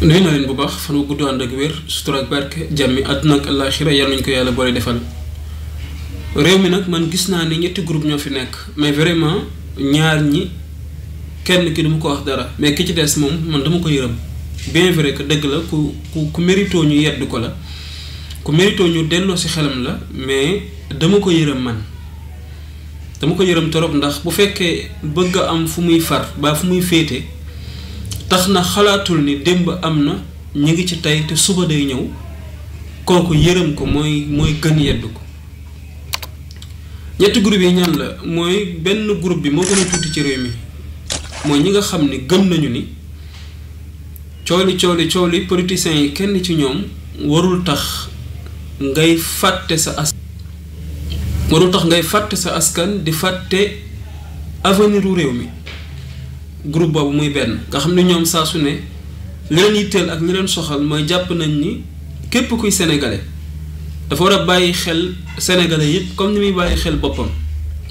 nuyu na leen bu baax fan wu gudd ànd ak wér sutura ak barke jàmmi àdduna ak àllaaxira yàlla nañu ko yàlla boole defal. réew mi nag man gis naa ni ñetti groupe ñoo fi nekk mais vraiment ñaar ñi kenn ki duma ko wax dara mais ki ci des moom man dama ko yërëm bien vrai que dëgg la ku mérito ñu yedd ko la ku mérito ñu delloo si xelam la mais dama ko yërëm man dama ko yërëm torop ndax bu fekkee bëgg a am fu muy far ba fu muy féete tax na xalaatul ni démb am na ñu ngi ci tey te suba day ñëw kooku yërëm ko mooy gën yedd ko. ñetti groupe yi ñan la mooy benn groupe bi moo gën a tuuti ci réew mi mooy ñi nga xam ni gëm nañu ni cooli politiciens yi kenn ci ñoom warul tax ngay fàtte sa askan di fàtte avenir u réew mi. groupe boobu muy benn nga xam ne ñoom saa su ne li leen yitteel ak li leen soxal mooy jàpp nañ ni képp kuy sénégalais dafa war a bàyyi xel sénégalais yëpp comme ni muy bàyyi xel boppam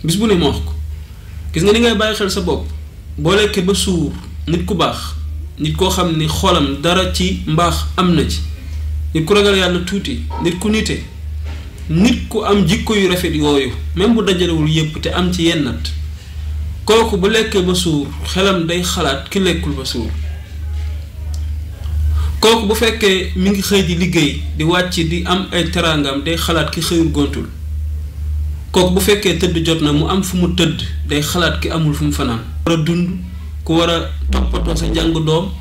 bis bu ne ma wax ko gis nga ni ngay bàyyi xel sa bopp boo lekkee ba suur nit ku baax nit koo xam ni xolam dara ci mbaax am na ci nit ku ragal yàlla tuuti nit ku nite nit ku am jikko yu rafet yooyu même bu dajalewul yëpp te am ci yennat kooku bu lekkee ba suur xelam day xalaat ki lekkul ba suur kooku bu fekkee mi ngi xëy di liggéey di wàcc di am ay teraangam day xalaat ki xëyul gontul kooku bu fekkee tëdd jot na mu am fu mu tëdd day xalaat ki amul fu mu fanaan war a dund ku war a toppatoo sa njàng doom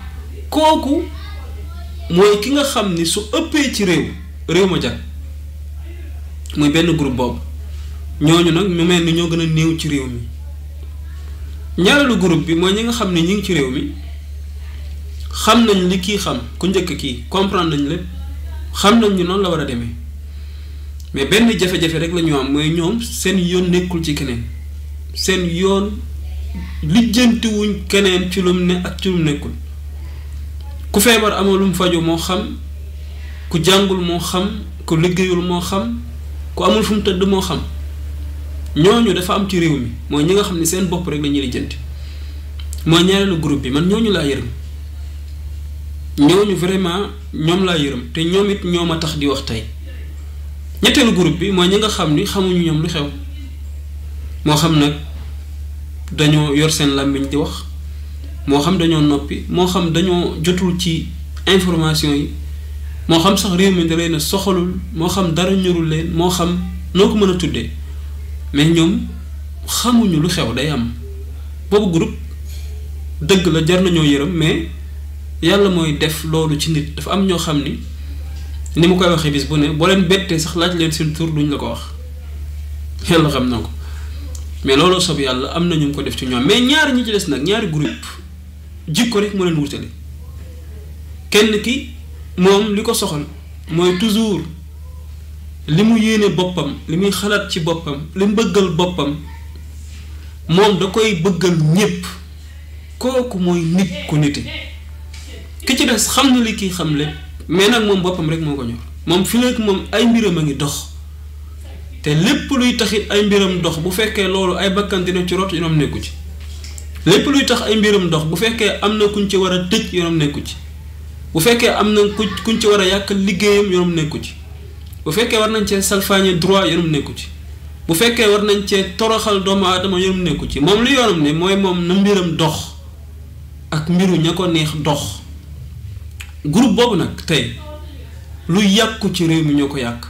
kooku mooy ki nga xam ni su ëppee ci réew ma jag muy benn groupe boobu ñooñu nag mu mel ni ñoo gën a néew ci réew mi. ñaareelu groupe bi mooy ñi nga xam ne ñi ngi ci réew mi xam nañ li kii xam ku njëkk kii comprendre nañ lépp xam nañ ñu noonu la war a demee mais benn jafe-jafe rek la ñu am mooy ñoom seen yoon nekkul ci keneen seen yoon lijjantiwuñ keneen ci lum ne ak ci lum nekkul ku feebar amoo lum faju moo xam ku jàngul moo xam ku liggéeyul moo xam ku amul fu mu tëdd moo xam. ñooñu dafa am ci réew mi mooy ñi nga xam ne seen bopp rek la ñuy lijjanti mooy ñaareelu groupe bi man ñooñu laa yërëm ñooñu vraiment ñoom laa yërëm te ñoom it ñoo ma tax di wax tey ñetteelu groupe bi mooy ñi nga xam ni xamuñu ñoom lu xew moo xam nag dañoo yor seen làmmiñ di wax moo xam dañoo noppi moo xam dañoo jotul ci information yi moo xam sax réew mi da leen a soxalul moo xam dara ñorul leen moo xam noo ko mën a tuddee. mais ñoom xamuñu lu xew day am boobu groupe dëgg la jar nañoo yërëm mais yàlla mooy def loolu ci nit dafa am ñoo xam ni mu koy waxee bis bu ne boo leen bettee sax laaj leen seen tur duñ la ko wax yàlla xam na ko mais looloo sob yàlla am na ñu ko def ci ñoom mais ñaari ñi ci des nag ñaari groupe jikko rek moo leen wutale kenn ki moom li ko soxal mooy toujours li mu yéene boppam li muy xalaat ci boppam li mu bëggal boppam moom da koy bëggal ñépp kooku mooy nit ku nite ki ci des xam na li kii xam lépp mais nag moom boppam rek moo ko ñor moom fi nekk moom ay mbiram a ngi dox te lépp luy taxit ay mbiram dox bu fekkee loolu ay bakkan dina ci rot yoonam nekku ci lépp luy tax ay mbiram dox bu fekkee am na kuñ ci war a tëj yoonam nekku ci bu fekkee am na kuñ ci war a yàqal liggéeyam yoonam nekku ci bu fekkee war nañ cee salfaañe droit yoonam nekku ci bu fekkee war nañ cee toroxal doomu aadama yoonam nekku ci moom li yoonam ne mooy moom na mbiram dox ak mbiru ña ko neex dox groupe boobu nag tey lu yàqu ci réew mi ñoo ko yàq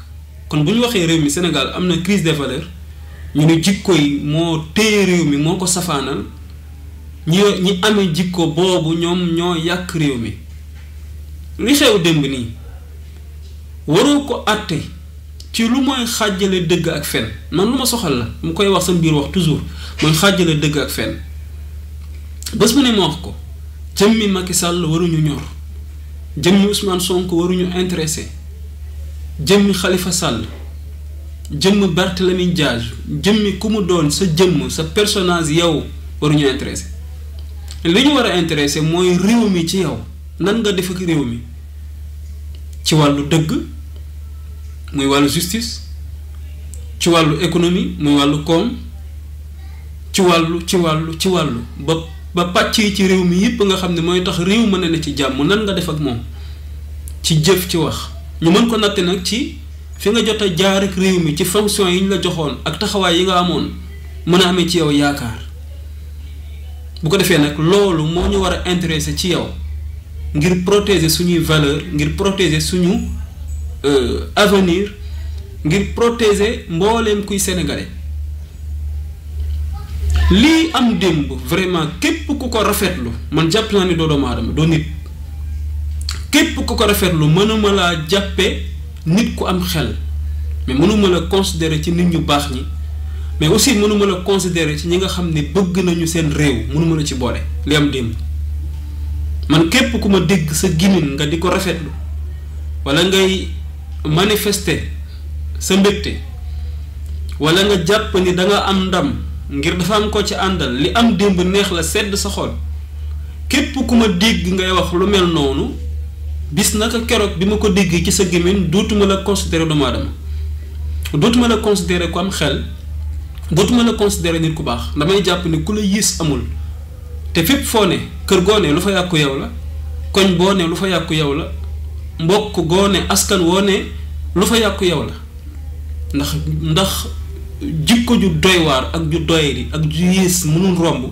kon bu ñu waxee réew mi Sénégal am na crise des valeurs ñu ne jikko yi moo téye réew mi moo ko safaanal ñi amee jikko boobu ñoom ñoo yàq réew mi li xew démb nii waroo ko àtte ci lu mooy xàjjale dëgg ak fen man lu ma soxal la mu koy wax sa biir wax toujours mooy xàjjale dëgg ak fen bés bu ne ma wax ko jëmmi Macky Sall waruñu ñor jëmmi Ousmane Sonko waruñu intéressé jëmmi Khalifa Sall jëmmi Barthélémy Dias jëmmi ku mu doon sa jëmm sa personnage yow waruñu intéressé li ñu war a intéressé mooy réew mi ci yow nan nga def ak réew mi ci wàllu dëgg muy wàllu justice ci wàllu économie muy wàllu koom ci wàllu ba ba pàcc yi ci réew mi yëpp nga xam ne mooy tax réew mën na ci jàmm nan nga def ak moom ci jëf ci wax ñu mën ko natte nag ci fi nga jot a jaar ak réew mi ci fonction yi ñu la joxoon ak taxawaay yi nga amoon mën a amee ci yow yaakaar bu ko defee nag loolu moo ñu war a intéressé ci yow ngir protéger suñuy valeur ngir protéger suñu avenir ngir protéger mbooleem kuy sénégalais lii am démb vraiment képp ku ko rafetlu man jàpp naa ni doo doomu aadama doo nit képp ku ko rafetlu mënuma laa jàppe nit ku am xel mais mënuma la considérer ci nit ñu baax ñi mais aussi mënuma la considérer ci ñi nga xam ne bëgg nañu seen réew mënuma la ci boole li am démb man képp ku ma dégg sa gimin nga di ko rafetlu wala ngay manifester sa mbégte wala nga jàpp ni da nga am ndam ngir dafa am ko ci àndal li am démb neex la sedd sa xol képp ku ma dégg ngay wax lu mel noonu bis naka keroog bi ma ko dégg ci sa gémmiñ dootuma la considérer doomu aadama dootuma la considérer ku am xel dootuma la considérer nit ku baax damay jàpp ni ku la yiis amul te fépp foo ne kër goo ne lu fa yàqu yow la koñ boo ne lu fa yàqu yow la mbokk goo ne askan woo ne lu fa yàqu yow la ndax jikko ju doy waar ak ju doyadi ak ju yiis mënul romb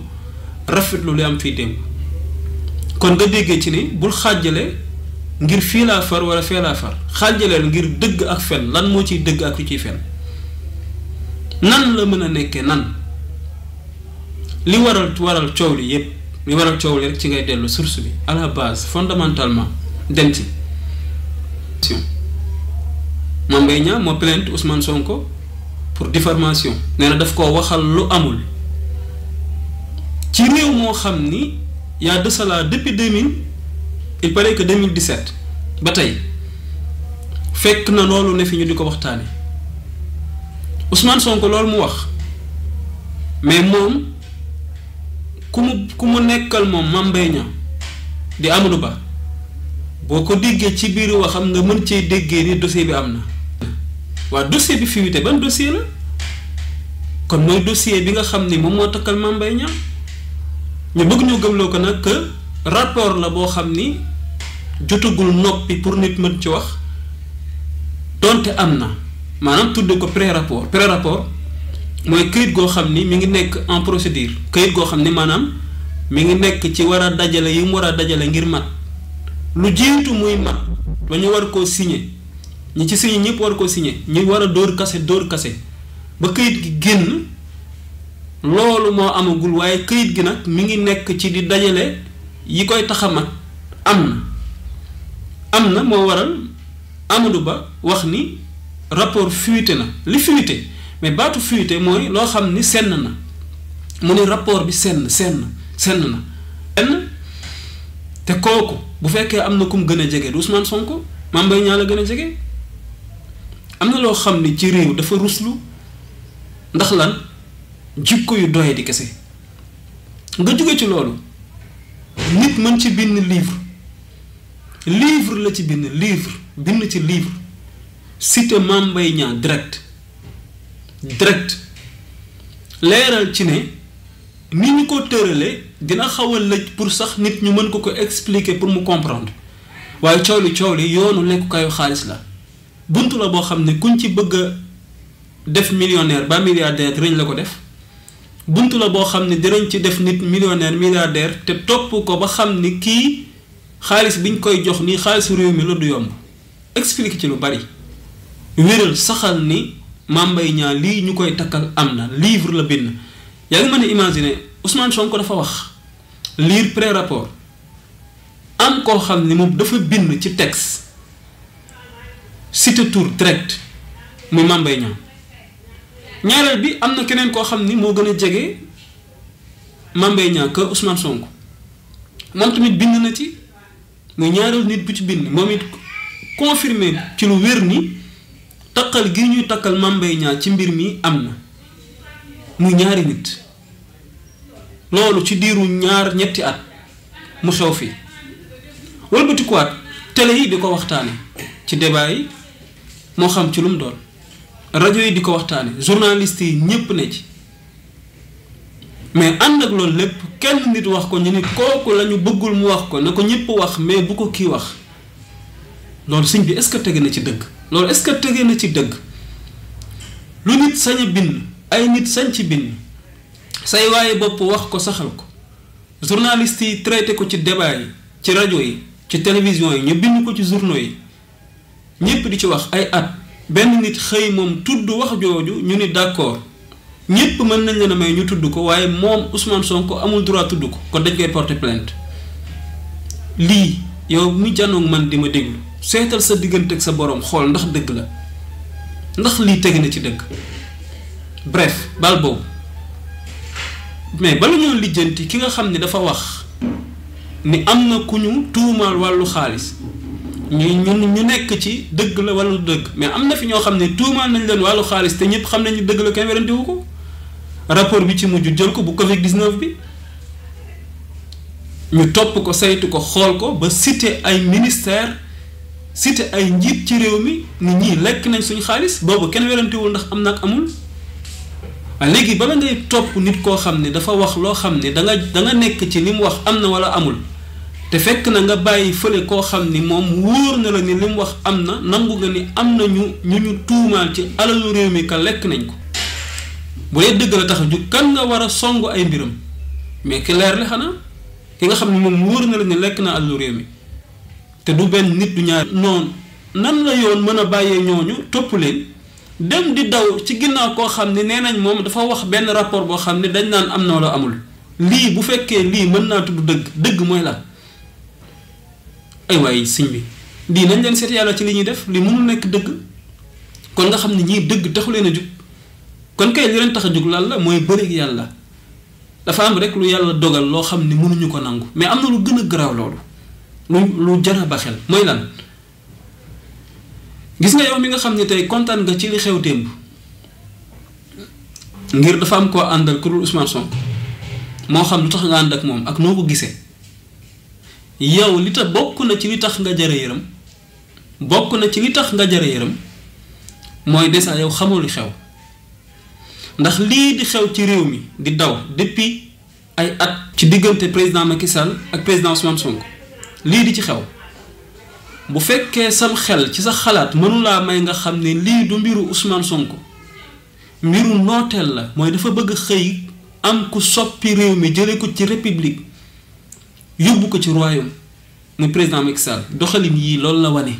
rafetlu li am fii démb kon nga déggee ci ni bul xaajale ngir fii laa far wala fee laa far xaajaleel ngir dëgg ak fen lan moo ciy dëgg ak lu ciy fen nan la mën a nekkee nan li waral coow li yépp li waral coow li rek ci ngay dellu source bi à la base fondamentalement dem ci Mame Mbaye Niang moo plainte Ousmane Sonko pour diffamation nee na daf koo waxal lu amul ci réew moo xam ni y a de cela depuis 2000 il paraît que 2017 ba tey fekk na loolu ne fi ñu di ko waxtaane Ousmane Sonko loolu mu wax mais moom ku mu nekkal moom Mame Mbaye Niang di Amadou Ba boo ko déggee ci biir waxam nga mën cee déggee ni dossier bi am na waa dossier bi fuité ban dossier la kon mooy dossier bi nga xam ni moom moo takkal Mame Mbaye Niang ñu bëgg ñu gëmloo ko nag que rapport la boo xam ni jotagul noppi pour nit mën ci wax donte am na maanaam tudd ko pré-rapport mooy këyit goo xam ni mi ngi nekk en procédure këyit goo xam ni maanaam mi ngi nekk ci war a dajale yi mu war a dajale ngir mat lu jiitu muy mat ba ñu war koo signé ñi ci signé ñëpp war koo signé ñi war a dóor kase ba këyit gi génn loolu moo amagul waaye këyit gi nag mi ngi nekk ci di dajale yi koy tax a mat am na moo waral Amadou Ba wax ni rapport fuité na li fuité mais baatu fuité mooy loo xam ni senn na mu ni rapport bi senn na te kooku bu fekkee am na ku mu gën a jege du Ousmane Sonko Mame Mbaye Niang la gën a jege am na loo xam ni ci réew dafa ruslu ndax lan jikko yu doye di kese nga jóge ci loolu nit mën ci bind livre la ci bind ci livre cité Mame Mbaye Niang direct leeral ci ne ni ñu ko tëralee dina xaw a lëj pour sax nit ñu mën ko expliquer pour mu comprendre waaye coow li yoonu lekkukaayu xaalis la buntu la boo xam ne kuñ ci bëgg a def millionnaire ba milliardaire dinañ la ko def buntu la boo xam ne dinañ ci def nit millionnaire milliardaire te topp ko ba xam ni kii xaalis biñ koy jox nii xaalisu réew mi la du yomb expliquer ci lu bari wéral saxal ni Mame Mbaye Niang lii ñu koy takkal am na livre la bind yaa ngi mën a imaginer Ousmane Sonko dafa wax lire pré-rapport am koo xam ni moom dafa bind ci texte cité tour direct muy Mame Mbaye Niang ñaareel bi am na keneen koo xam ni moo gën a jege Mame Mbaye Niang que Ousmane Sonko moom tamit bind na ci muy ñaareel nit bu ci bind moom it confirmé ci lu wér ni takkal gi ñuy takkal Mame Mbaye Niang ci mbir mi am na muy ñaari nit loolu ci diiru ñetti at mu xew fi wëlbatikuwaat télé yi di ko waxtaane ci débat yi moo xam ci lu mu doon rajo yi di ko waxtaane journaliste yi ñépp ne ci mais ànd ak loolu lépp kenn nit wax ko ñu ni kooku la ñu bëggul mu wax ko na ko ñëpp wax mais bu ko kii wax loolu sëñ bi est-ce que tege na ci dëgg loolu est-ce que tege na ci dëgg lu nit sañ a bind ay nit sañ ci bind say waaye bopp wax ko saxal ko journaliste yi traité ko ci débat yi ci rajo yi ci télévision yi ñu bind ko ci journaux yi ñëpp di ci wax ay at benn nit xëy moom tudd wax jooju ñu ni d'accord ñëpp mën nañ leen a may ñu tudd ko waaye moom Ousmane Sonko amul droit tudd ko kon dañ koy porter plainte lii yow mi janoog man di ma déglu seetal sa diggante ak sa borom xool ndax dëgg la ndax lii teg na ci dëgg bref bal boobu mais bala ñoo lijjanti ki nga xam ne dafa wax ni am na ku ñu tuumaal wàllu xaalis ñu nekk ci dëgg la wala dëgg mais am na fi ñoo xam ne tuumaal nañ leen wàllu xaalis te ñëpp xam nañu dëgg la kenn werantewu ko rapport bi ci mujj jël ko bu Covid 19 bi ñu topp ko saytu ko xool ko ba cité ay ministère cité ay njiit ci réew mi ni ñii lekk nañ suñu xaalis boobu kenn werantewul ndax am na ak amul waaye léegi bala ngay topp nit koo xam ne dafa wax loo xam ne da nga nekk ci li mu wax am na wala amul te fekk na nga bàyyi fële koo xam ni moom wóor na la ni li mu wax am na nangu nga ni am na ñu tuumaal ci alalu réew mi ka lekk nañ ko bu dee dëgg la tax a jug kan nga war a songu ay mbiram mais ki leer li xanaa ki nga xam ne moom wóor na la ni lekk na alalu réew mi te du benn nit du ñaar noonu nan la yoon mën a bàyyee ñooñu topp leen dem di daw ci ginnaaw koo xam ne nee nañ moom dafa wax benn rapport boo xam ne dañ naan am na wala amul lii bu fekkee lii mën naa tudd dëgg mooy la ay waay sëñ bi lii nañ leen seet yàlla ci li ñuy def li mënul nekk dëgg kon nga xam ne ñii dëgg taxu leen a jug kon kay li leen tax a jug lan la mooy bëreeg yàlla dafa am rek lu yàlla dogal loo xam ne mënuñu ko nangu mais am na lu gën a garaaw loolu lu jar a ba xel mooy lan gis nga yow mi nga xam ne tey kontaan nga ci li xew démb ngir dafa am koo àndal ku dul Ousmane Sonko moo xam lu tax nga ànd ak moom ak noo ko gisee yow li tax bokk na ci li tax nga jare yërëm mooy déjà yow xamoo li xew ndax lii di xew ci réew mi di daw depuis ay at ci diggante président Macky Sall ak président Ousmane Sonko lii di ci xew bu fekkee sam xel ci sa xalaat mënulaa may nga xam ne lii du mbiru Ousmane Sonko mbiru nooteel la mooy dafa bëgg xëy am ku soppi réew mi jële ko ci république yóbbu ko ci royaume muy président Macky Sall doxalin yii loolu la wane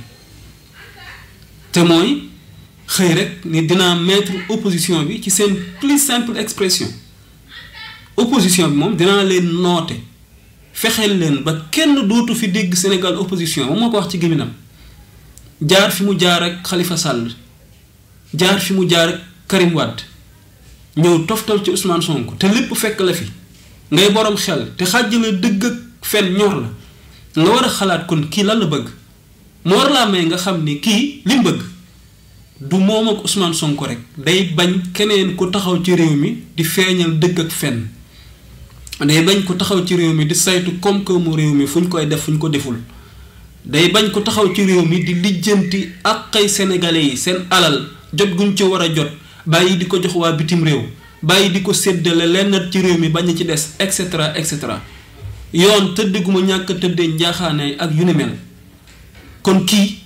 te mooy xëy rek ni dinaa mettre opposition bi ci seen plus simple expression opposition bi moom dinaa leen noote fexeel leen ba kenn dootu fi dégg Sénégal opposition moom moo ko wax ci gémminam jaar fi mu jaar ak Khalifa Sall jaar fi mu jaar ak Karim Wade ñëw toftal ci Ousmane Sonko te lépp fekk la fi ngay borom xel te xàjjale dëgg ak fen ñor la nga war a xalaat kon kii lan la bëgg moo war laa may nga xam ni kii li mu bëgg du moom ak Ousmane Sonko rek day bañ keneen ku taxaw ci réew mi di feeñal dëgg ak fen day bañ ko taxaw ci réew mi di saytu koom-koomu réew mi fu ñu koy def fu ñu ko deful day bañ ko taxaw ci réew mi di lijjanti ak ay sénégalais yi seen alal jot guñ ci war a jot bàyyi di ko jox waa bitim réew bàyyi di ko séddale lenn ci réew mi bañ ci des et cetera yoon tëdd gu ma ñàkk tëddee njaaxaanaay ak yu ni mel kon kii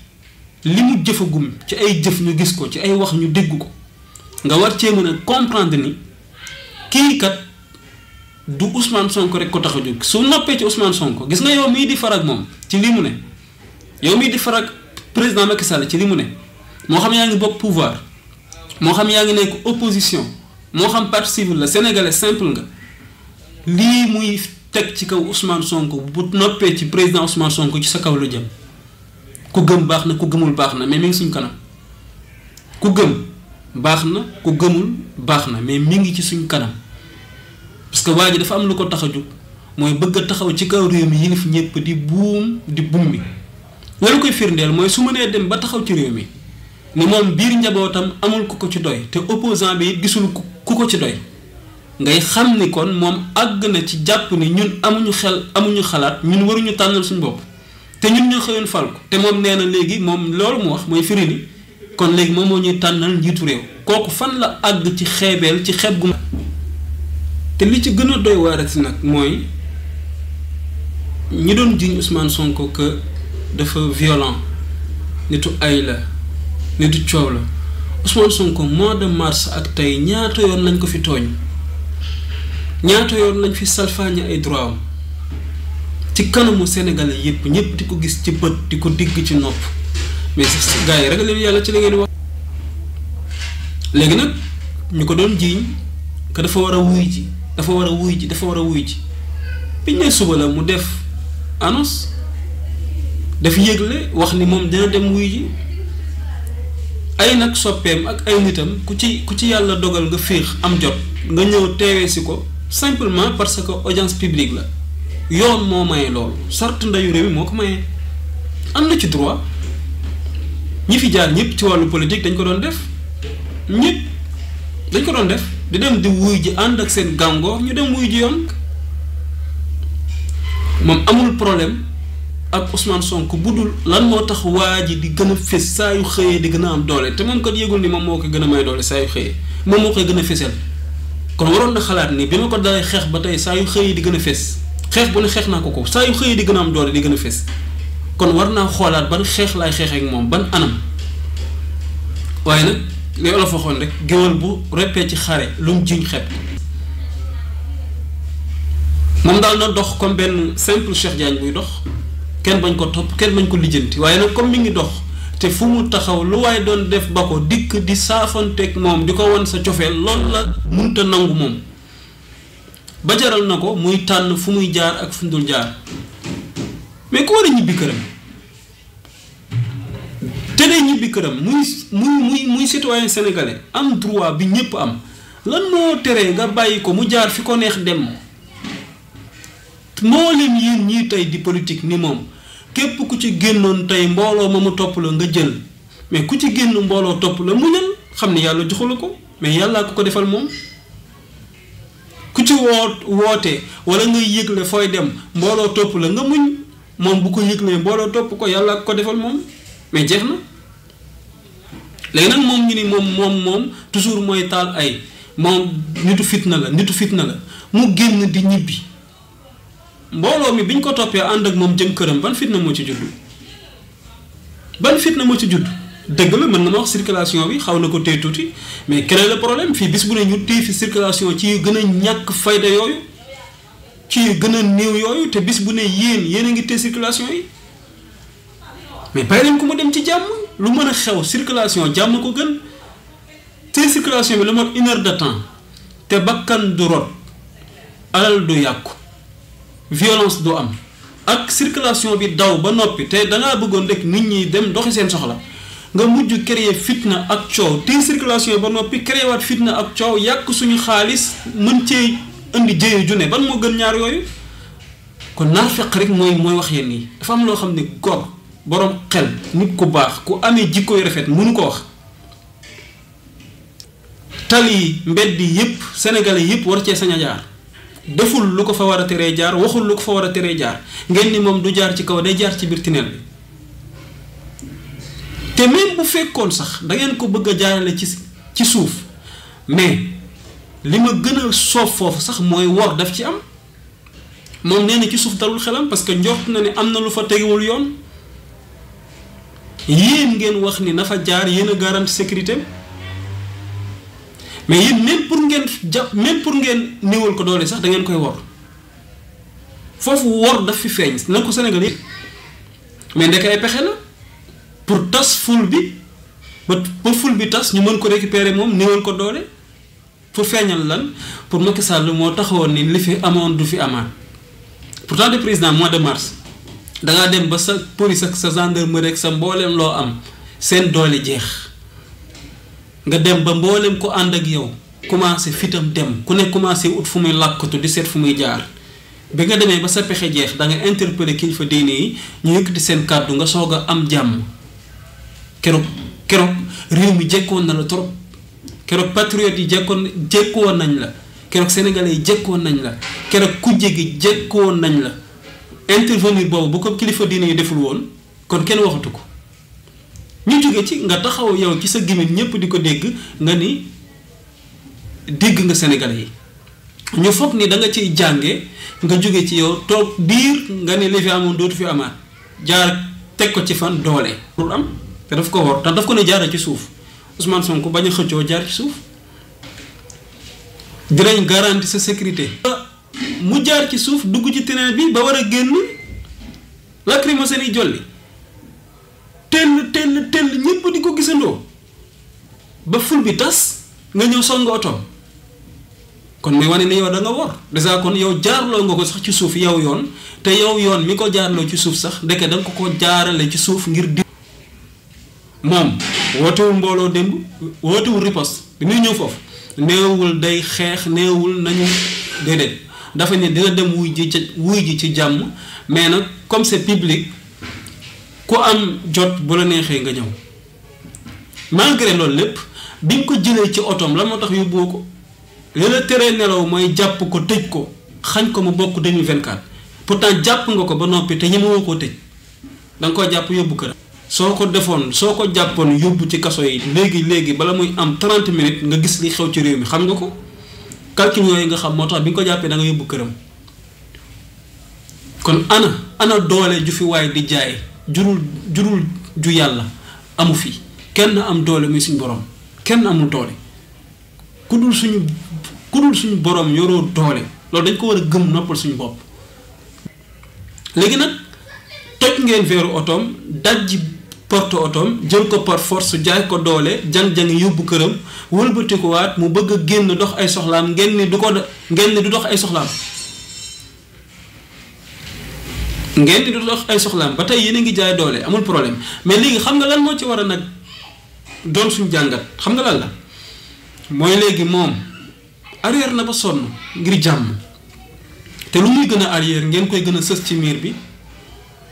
li mu jëfagum ci ay jëf ñu gis ko ci ay wax ñu dégg ko nga war cee mën a comprendre ni kii kat du Ousmane Sonko rek ko tax a jóg su noppee ci Ousmane Sonko gis nga yow mii di farag moom ci li mu ne yow mii di farag président Macky Sall ci li mu ne moo xam yaa ngi bokk pouvoir moo xam yaa ngi nekk opposition moo xam partie civile la sénégalais simple nga lii muy teg ci kaw Ousmane Sonko bu noppee ci président Ousmane Sonko ci sa kaw la jëm ku gëm baax na ku gëmul baax na mais mi ngi suñ kanam ku gëm baax na ku gëmul baax na mais mi ngi ci suñ kanam parce que waa ji dafa am lu ko tax a jóg mooy bëgg a taxaw ci kaw réew mi yilif ñëpp di buum mi loolu koy firndeel mooy su mënee dem ba taxaw ci réew mi ni moom biir njabootam amul ku ko ci doy te opposant bi it gisul ku ko ci doy ngay xam ni kon moom àgg na ci jàpp ni ñun amuñu xel amuñu xalaat ñun waruñu tànnal suñu bopp te ñun ñoo xëyoon fal ko te moom nee na léegi moom loolu mu wax mooy firi ni kon léegi moom moo ñuy tànnal njiitu réew kooku fan la àgg ci xeebeel ci xeeb gu te li ci gën a doy waarati nag mooy ñi doon jiñ Ousmane Sonko que dafa violent nitu ay la nitu coow la Ousmane Sonko mois de mars ak tey ñaata yoon lañ ko fi tooñ ñaata yoon lañ fi salfaañe ay droit am ci kanamu sénégalais yépp ñépp di ko gis ci bët di ko digg ci nopp mais si gars yi ragal leen yàlla ci la ngeen wax. léegi nag ñu ko doon jiiñ que dafa war a wuy ji dafa war a wuy ji dafa war a wuy ji biñ ne suba la mu def annonce daf yëgle wax ni moom dina dem wuy ji ay nag soppeem ak ay nitam ku ci yàlla dogal nga féex am jot nga ñëw teewee si ko simplement parce que audience publique la yoon moo maye loolu sart ndayu réew mi moo ko mayee am na ci droit ñi fi jaar ñëpp ci wàllu politique dañ ko doon def ñëpp dañ ko doon def di dem di wuy ji ànd ak seen gàngoor ñu dem wuy ji yoon moom amul problème ak Ousmane Sonko bu dul lan moo tax waa ji di gën a fés saa yu xëyee di gën a am doole te moom kat yëgul ni moom moo ko gën a may doole saa yu xëyee moom moo koy gën a fésal kon waroon na xalaat ni bi ma ko dalee xeex ba tey saa yu xëyee di gën a fés xeex bu ne xeex naa ko saa yu xëyee di gën a am doole di gën a fés kon war naa xoolaat ban xeex laay xeex ak moom ban anam waaye nag li Olof waxoon rek géwal bu reppee ci xare lu mu jiñ xeeb moom daal na dox comme benn simple Cheikh Diagne buy dox kenn bañ ko topp kenn bañ ko lijjanti waaye nag comme mi ngi dox te fu mu taxaw lu waaye doon def ba ko dikk di saafanteeg moom di ko wan sa cofeel loolu la munta nangu moom ba jaral na ko muy tànn fu muy jaar ak fu mu dul jaar mais ku war a ñibbi këram te day ñibbi këram muy citoyen sénégalais am droit bi ñépp am lan moo teree nga bàyyi ko mu jaar fi ko neex dem moo leen yéen ñii tey di politique ni moom képp ku ci génnoon tey mbooloo ma mu topp la nga jël mais ku ci génn mbooloo topp la muñal xam ne yàlla joxu la ko mais yàllaa ko defal moom ku ci woote wala ngay yëgle fooy dem mbooloo topp la nga muñ moom bu ko yëglee mbooloo topp ko yàllaa ko defal moom mais jeex na léegi nag moom ñu ni moom toujours mooy taal ay moom nitu fitna la mu génn di ñibbi mbooloo mi biñ ko toppee ànd ak moom jëm këram ban fitna moo ci judd dëgg la mën na ma wax circulation bi xaw na ko téye tuuti mais quel est le problème fii bis bu ne ñu téye fi circulation ci yu gën a ñàkk fayda yooyu ci yu gën a néew yooyu te bis bu ne yéen a ngi téye circulation yi mais bàyyi leen ko mu dem ci jàmm lu mën a xew circulation jàmm ko gën téye circulation bi lu mot 1 heure de temps te bakkan du rot alal du yàqu violence du am ak circulation bi daw ba noppi te dangaa bëggoon rek nit ñi dem doxi seen soxla nga mujj créer fitna ak coow te circulation yi ba noppi créer waat fitna ak coow yàq suñu xaalis mën cee indi jëye ju ne ban moo gën ñaar yooyu kon naafeq rek mooy wax yéen nii dafa am loo xam ne gor boroom xel nit ku baax ku amee jikko yu rafet mënu ko wax tali mbedd yépp sénégalais yépp war cee sañ a jaar deful lu ko fa war a teree jaar waxul lu ko fa war a teree jaar ngeen ni moom du jaar ci kaw day jaar ci biir tunnel bi te même bu fekkoon sax da ngeen ko bëgg a jaarale ci suuf mais li ma gën a soof foofu sax mooy wor daf ci am moom nee na ci suuf dalul xelam parce que njort na ne am na lu fa tegewul yoon yéen ngeen wax ni na fa jaar yéen a garanti sécurité mais yéen même pour ngeen néewal ko doole sax da ngeen koy wor foofu wor daf fi feeñ na ko Sénégal yi mais ndek ay pexe la pour tas ful bi ba ful bi tas ñu mën ko récupérer moom néewal ko doole pour feeñal lan pour Macky Sall moo taxawoon ni li fi amoon du fi amaat pourtant le président mois de mars dangaa dem ba sa police ak sa gendarmerie ak sa mbooleem loo am seen doole jeex nga dem ba mboolem ko ànd ak yow commencé fitam dem ku ne commencé ut fu muy làkkatu di seet fu muy jaar bi nga demee ba sa pexe jeex da nga interpeller kilifa diine yi ñu yëkkati seen kàddu nga soog a am jàmm keroog réew mi jekkoon na la trop keroog patriote yi jekkoon nañ la keroog sénégalais yi jekkoon nañ la keroog kujje gi jekkoon nañ la intervenir boobu bu ko kilifa diine yi deful woon kon kenn waxatu ko ñu jóge ci nga taxaw yow ci sa gémmiñ ñëpp di ko dégg nga ni dégg nga sénégalais yi ñu foog ni da nga ciy jànge nga jóge ci yow toog diir nga ne li fi amoon dootu fi amaat jaar teg ko ci fan doole pour am te daf ko war te daf ko ne jaara ci suuf Ousmane Sonko bañ a xëccoo jaar ci suuf dinañ garanti sa sécurité mu jaar ci suuf dugg ci terrain bi ba war a génn lacrymogène yi jolli tell ñëpp di ko gisandoo ba ful bi tas nga ñëw song oto kon muy wane ne yow da nga wor déjà kon yow jaarloo nga ko sax ci suuf yow yoon te yow yoon mi ko jaarloo ci suuf sax ndeke da nga ko jaarale ci suuf ngir di moom wootewul mbooloo démb wootewul riposte bi muy ñëw foofu néewul day xeex néewul nañu déedéet dafa ne dina dem wuy ji ci jàmm mais nag comme c'est public ku am jot bu la neexee nga ñëw malgré loolu lépp bi nga ko jëlee ci otoom la moo tax yóbboo ko li la teree nelaw mooy jàpp ko tëj ko xañ ko mu bokk 2024 pourtant jàpp nga ko ba noppi te ñemewoo koo tëj da nga koo jàpp yóbbu kër soo ko defoon soo ko jàppoon yóbbu ci kaso yi léegi bala muy am 30 minutes nga gis li xew ci réew mi xam nga ko calcul yooyu nga xam moo tax bi nga ko jàppee da nga yóbbu këram kon ana doole ju fi waay di jaay jurul ju yàlla amu fi kenn am doole muy suñu borom kenn amul doole ku dul suñu borom yoroo doole loolu dañ ko war a gëm noppal suñu bopp léegi nag toj ngeen veeru otoom dajji porte otoom jël ko par force jaay ko doole jang-jang yóbbu këram wëlbatikuwaat mu bëgg a génn dox ay soxlaam ngeen ni du dox ay soxlaam ba tey yéen a ngi jaay doole amul problème mais léegi xam nga lan moo ci war a nag doon suñu jàngat xam nga lan la mooy léegi moom arrière na ba sonn ngir jàmm te lu muy gën a arrière ngeen koy gën a sës ci miir bi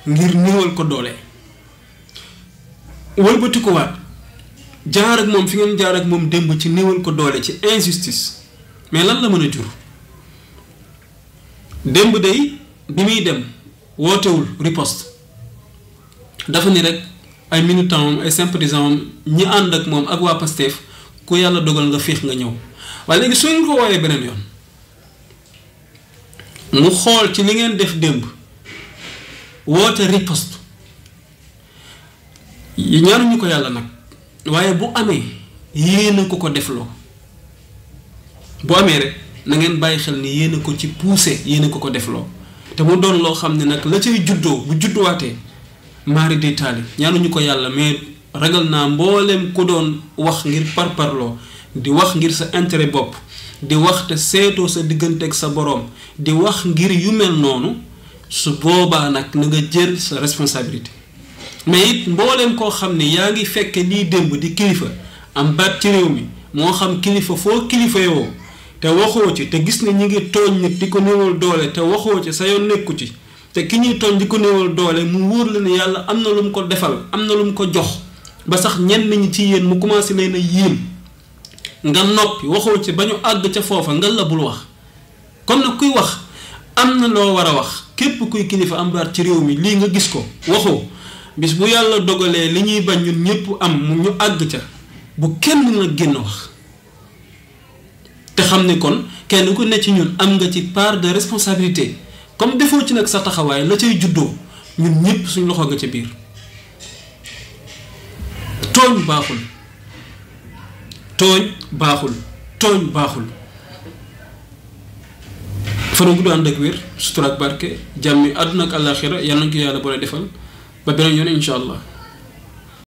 ngir néewal ko doole wëlbati ko waat jaar ak moom fi ngeen jaar ak moom démb ci néewal ko doole ci injustice mais lan la mën a jur démb day bi muy dem wootewul riposte dafa ni rek ay militants ay sympathisants ñi ànd ak moom ak waa Pastef ku yàlla dogal nga féex nga ñëw waaye léegi su ngeen ko woowee beneen yoon mu xool ci li ngeen def démb woote riposte ñaanuñu ko yàlla nag waaye bu amee yéen a ko defloo bu amee rek na ngeen bàyyi xel ni yéen a ko ci poussé yéen a ko defloo te mu doon loo xam ne nag la cay juddoo bu judduwaatee maari day taali ñaanuñu ko yàlla mais ragal naa mboolem ku doon wax ngir parparloo di wax ngir sa intérêt bopp di wax te seetoo sa diggante ak sa boroom di wax ngir yu mel noonu su boobaa nag na nga jël sa responsabilité mais it mbooleem koo xam ne yaa ngi fekke lii démb di kilifa am baat ci réew mi moo xam kilifa foo kilifa yoo te waxoo ci te gis ne ñi ngi tooñ nit di ko néewal doole te waxoo ci sa yoon nekku ci te ki ñuy tooñ di ko néewal doole mu wóor la ne yàlla am na lu mu ko defal am na lu mu ko jox ba sax ñenn ñi ci yéen mu commencé leen a yéem nga noppi waxoo ci ba ñu àgg ca foofa nga la bul wax kon nag kuy wax am na loo war a wax képp kuy kilifa am baat ci réew mi lii nga gis ko waxoo bis bu yàlla dogalee li ñuy bañ ñun ñëpp am mu ñu àgg ca bu kenn na génn wax te xam ne kon kenn ku ne ci ñun am nga ci part de responsabilité comme defoo ci nag sa taxawaay la cay juddoo ñun ñëpp suñ loxo nga ca biir tooñ baaxul fana gudd ànd ak wér sutura ak barke jàmmi àdduna ak àllaaxira yàlla nañ ko yàlla boole defal ba beneen yoon incha allah